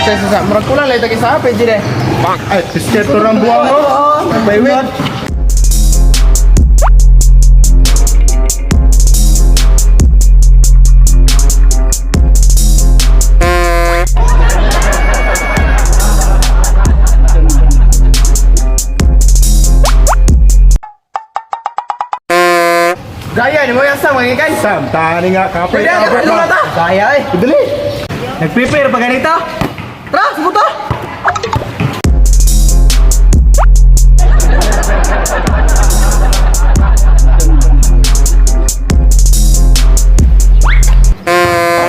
Sa, murag kulang lang itag isa, pwede rin. Ay, bisket to ng buwang mo. Baywit. Gaya ni mo yung sam, mga guys. Sam, tani nga, kapoy. Pwede, Kapoy ano pa. ta? Gaya eh. Dali. Nag-prepare pa ganito? Tara, subuta!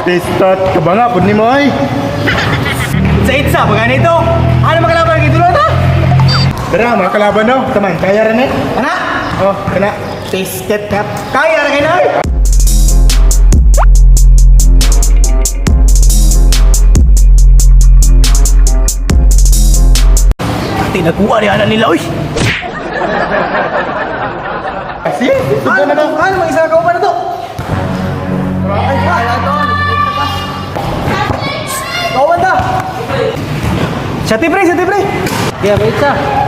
Pistot, kabanga, pud ni mo ay. Sa itsa, pa ganito. Ano makalaban ang idolo ta? Tara, mga kalaban no. Taman, kaya rin eh. Ana? Oh, kana. Tisket ka. Kaya ra kayo na oy. Tinakuha ni anak nila, oy! Sige, subukan na na. Ano, mag-isa ka pa na to? Ay, wala to. Kawan ta! Sa pre, sa pre! Kaya, wait sa.